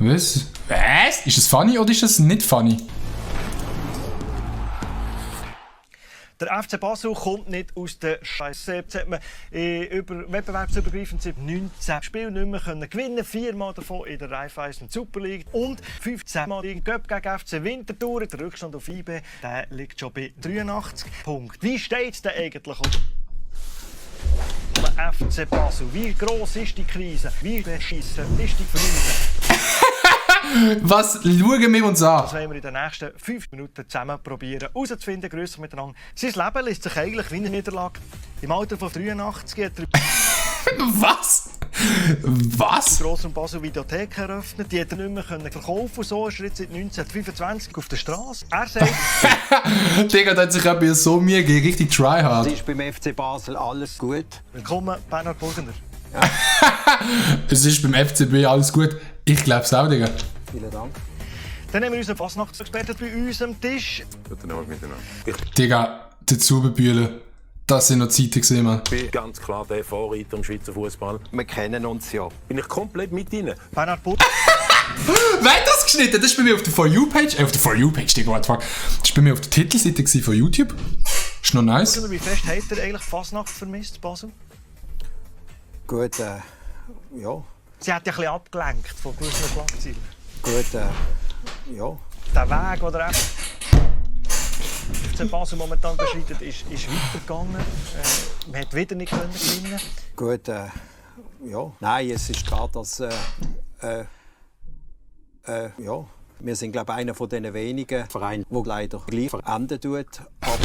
Was? Was? Ist das funny oder ist das nicht funny? Der FC Basel kommt nicht aus der Scheiße. Jetzt hat man wettbewerbsübergreifend 19 Spiele nicht mehr gewinnen können. 4-mal davon in der Raiffeisen Super League und 15 Mal in Göpp gegen FC Winterthur. Der Rückstand auf IB der liegt schon bei 83 Punkten. Wie steht es denn eigentlich um den FC Basel? Wie gross ist die Krise? Wie beschissen ist die Krise? Was schauen wir uns an? Das wollen wir in den nächsten 5 Minuten zusammen probieren herauszufinden, grösser miteinander. Sein Leben lässt sich eigentlich wie eine Niederlage. Im Alter von 83 hat er Was? Was? die Grossraum Basel Videothek eröffnet. Die hat er nicht mehr verkaufen. So ist er jetzt seit 1925 auf der Straße. Er sagt... Digga, da hat sich eben so Mühe gegeben, richtig tryhard. Es ist beim FC Basel alles gut. Willkommen, Bernhard Burgener. Es ist beim FCB alles gut. Ich glaub's auch, Digga. Vielen Dank. Dann haben wir unseren Fastnachtsexperten bei uns am Tisch. Guten Abend miteinander. Digga, die Zubebühlen. Das sind noch Zeiten gewesen, Mann. Ich bin ganz klar der Vorreiter im Schweizer Fußball. Wir kennen uns ja. Bin ich komplett mit Ihnen. Bernhard Burgener. Wer hat das geschnitten? Das ist bei mir auf der For You-Page. Auf der For You-Page, Digga, what the fuck. Das war bei mir auf der Titelseite von YouTube. Ist noch nice. Wie fest hat er eigentlich Fastnacht vermisst, Basel? Gut, ja. Sie hat ja ein bisschen abgelenkt von gewissen Schlagzeilen. Gut, ja. Der Weg, den der FC Basel momentan beschreitet, ist weitergegangen. Man hat wieder nicht gewinnen. Gut, ja. Nein, es ist klar, dass... Wir sind, glaube ich, einer von den wenigen Vereinen, der leider gleich verenden tut. Aber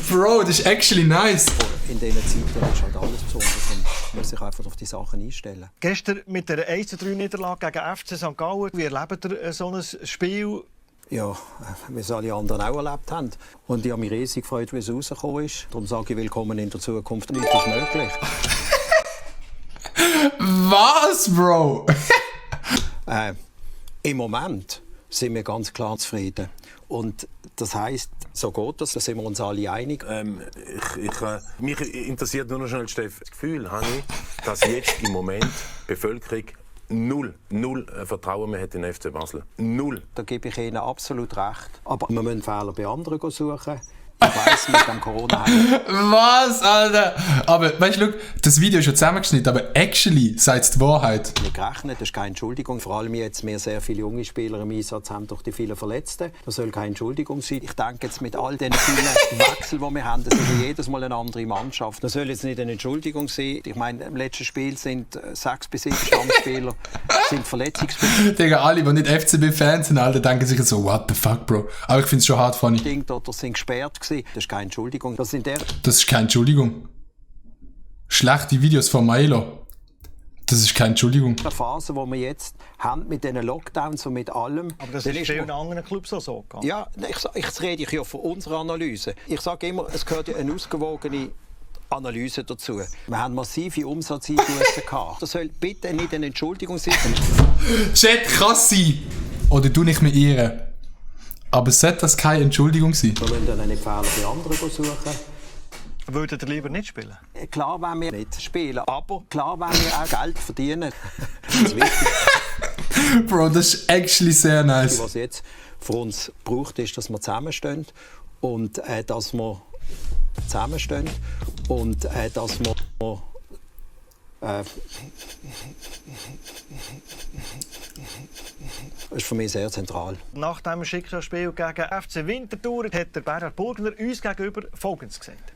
Bro, das ist actually nice. in diesen Zeiten ist halt alles besonders und man muss sich einfach auf die Sachen einstellen. Gestern mit der 1:3-Niederlage gegen FC St. Gallen. Wie erlebt ihr so ein Spiel? Ja, wie es alle anderen auch erlebt haben. Und ich habe mich riesig gefreut, wie es rausgekommen ist. Darum sage ich willkommen in der Zukunft. Nichts ist möglich. Was, Bro? Im Moment sind wir ganz klar zufrieden. Und das heisst, so geht das, da sind wir uns alle einig. Mich interessiert nur noch schnell, Steff, das Gefühl habe ich, dass jetzt im Moment die Bevölkerung null Vertrauen mehr hat in den FC Basel. Null. Da gebe ich Ihnen absolut recht. Aber wir müssen Fehler bei anderen suchen. Ich weiss, mit dem Corona Was, Alter? Aber weißt du, das Video ist schon zusammengeschnitten, aber actually sagt es die Wahrheit. nicht gerechnet, das ist keine Entschuldigung. Vor allem jetzt wir sehr viele junge Spieler im Einsatz haben durch die vielen Verletzten. Das soll keine Entschuldigung sein. Ich denke jetzt mit all den vielen Wechseln, die wir haben, das ist jedes Mal eine andere Mannschaft. Das soll jetzt nicht eine Entschuldigung sein. Ich meine, im letzten Spiel sind 6 bis 7 Stammspieler sind verletzungsbedingt. Digga, alle, die nicht FCB-Fans sind, Alter, denken sich so, what the fuck, Bro. Aber ich finde es schon hart funny. Oder sind gesperrt gewesen. Das ist keine Entschuldigung. Das ist keine Entschuldigung. Schlechte Videos von Maelo. Das ist keine Entschuldigung. die Phase, die wir jetzt haben mit diesen Lockdowns und mit allem. Aber das ist in anderen Clubs auch so gegangen. Ja, ich rede ja von unserer Analyse. Ich sage immer, es gehört ja eine ausgewogene Analyse dazu. Wir haben massive Umsatzeinbußen gehabt. Das soll bitte nicht eine Entschuldigung sein. Shit, krass sein. Oder du nicht mehr irren. Aber sollte das keine Entschuldigung sein? Wir müssen dann nicht Fehler bei anderen suchen. Würdet ihr lieber nicht spielen? Klar wollen wir nicht spielen, aber klar wollen wir auch Geld verdienen. Das ist wichtig. Bro, das ist actually sehr nice. Was jetzt für uns braucht, ist, dass wir zusammenstehen und dass wir zusammenstehen und dass wir das ist für mich sehr zentral. Nach dem Schicksalsspiel gegen FC Winterthur hat der Bernhard Burgener uns gegenüber Folgendes gesagt.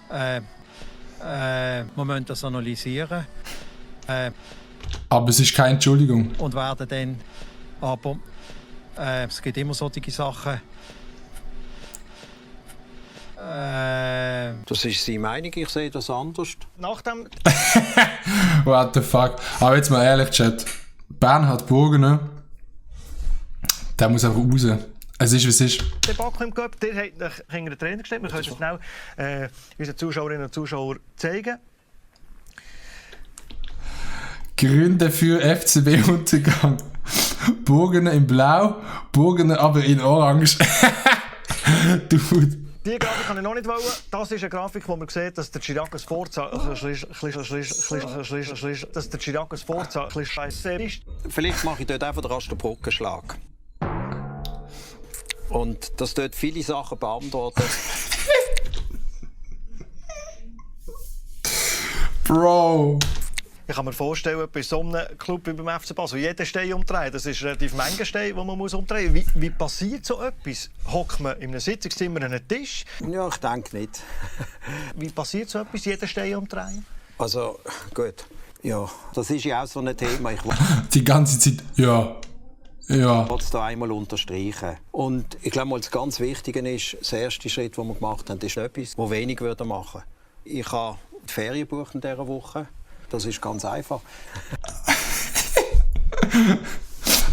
Wir müssen das analysieren Aber es ist keine Entschuldigung. und werden dann, aber es gibt immer solche Sachen. Das ist seine Meinung, ich sehe das anders. Nach dem What the fuck. Aber jetzt mal ehrlich, Chat. Bernhard Burgener, der muss einfach raus. Es ist, wie es ist. Debakel im Cup, der hat nach hinter den Trainer gestellt. Wir können es schnell unseren Zuschauerinnen und Zuschauern zeigen. Gründe für FCB-Untergang. Burgener in Blau, Burgener aber in Orange. Dude, Die Grafik kann ich noch nicht wollen. Das ist eine Grafik, wo man sieht, dass der Chiriakos Forza scheiße ist. Vielleicht mache ich dort einfach den Rasterbrückenschlag. Und das dort viele Sachen beantworten. Bro. Ich kann mir vorstellen, bei so einem Club wie beim FC Basel, jeder Stein umdrehen, das ist relativ Menge Steine, die man umdrehen muss. Wie passiert so etwas? Hockt man in einem Sitzungszimmer an einen Tisch? Ja, ich denke nicht. Wie passiert so etwas, jeder Stein umdrehen? Also, gut. Ja, das ist ja auch so ein Thema. Ich Die ganze Zeit, ja. Ja. wollte es da einmal unterstreichen. Und ich glaube, das ganz Wichtige ist, der erste Schritt, den wir gemacht haben, ist etwas, das wenig machen würden. Ich habe die Ferien gebucht in dieser Woche. Das ist ganz einfach.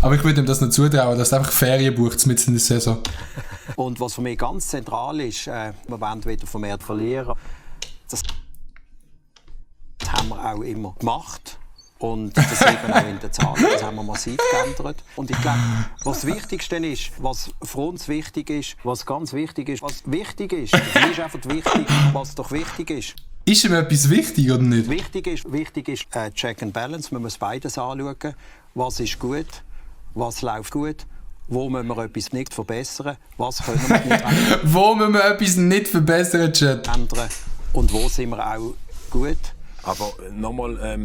Aber ich würde ihm das nicht zutrauen, dass er einfach Ferien bucht mitten in der Saison. Und was für mich ganz zentral ist, wir wollen wieder vermehrt verlieren. Das haben wir auch immer gemacht. Und das sieht man auch in den Zahlen. Das haben wir massiv geändert. Und ich glaube, was das Wichtigste ist, was für uns wichtig ist, was ganz wichtig ist, was wichtig ist, das ist einfach wichtig, was doch wichtig ist. Ist ihm etwas wichtig oder nicht? Wichtig ist Check and Balance. Man muss beides anschauen. Was ist gut, was läuft gut, wo müssen wir etwas nicht verbessern, was können wir nicht ändern. Wo müssen wir etwas nicht verbessern, Chat? Und wo sind wir auch gut. Aber nochmal,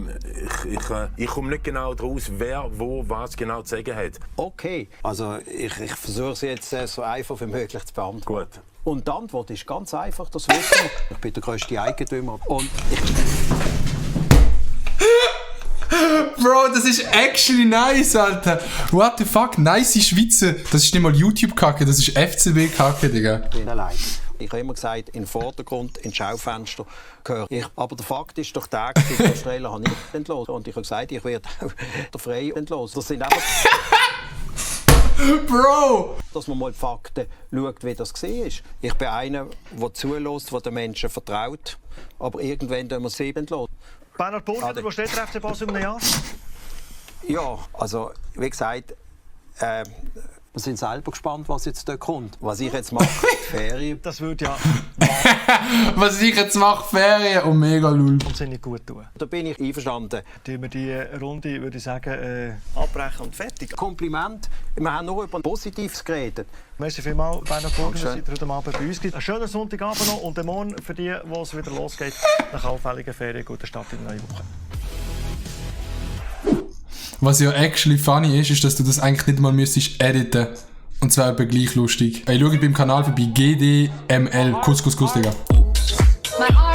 ich komme nicht genau daraus, wer wo was genau zu sagen hat. Okay, also ich versuche es jetzt so einfach wie möglich zu beantworten. Gut. Und die Antwort ist ganz einfach, das wissen wir. Ich bin der grösste Eigentümer. Und Bro, das ist actually nice, Alter. What the fuck? Nice Schweizer. Das ist nicht mal YouTube-Kacke, das ist FCB-Kacke, Digga. ich bin allein. Ich habe immer gesagt, in den Vordergrund, ins Schaufenster gehöre ich. Aber der Fakt ist doch der, die Australier habe ich entlassen. Und ich habe gesagt, ich werde auch frei entlassen. Das sind einfach... Bro! Dass man mal die Fakten schaut, wie das war. Ich bin einer, der zulässt, der den Menschen vertraut. Aber irgendwann tun wir sie entlassen. Bernhard Burger, wo steht der FC Basel in einem Jahr? Ja, also wie gesagt, wir sind selber gespannt, was jetzt dort kommt. Was ich jetzt mache, Ferien. Das würde ja Was ich jetzt mache, Ferien und mega lul. wahnsinnig gut tun. Da bin ich einverstanden. Tun wir die Runde, würde ich sagen, abbrechen und fertig. Kompliment. Wir haben nur über Positives geredet. Merci vielmals, Bernhard Burger, dass Dankeschön. ihr heute Abend bei uns seid. Einen schönen Sonntagabend noch und morgen für die, wo es wieder losgeht, nach allfälligen Ferien, guten Start in die neue Woche. Was ja actually funny ist, dass du das eigentlich nicht mal müsstest editen. Und zwar etwa gleich lustig. Ey, schau beim Kanal vorbei, GDML. Kuss, Digga. My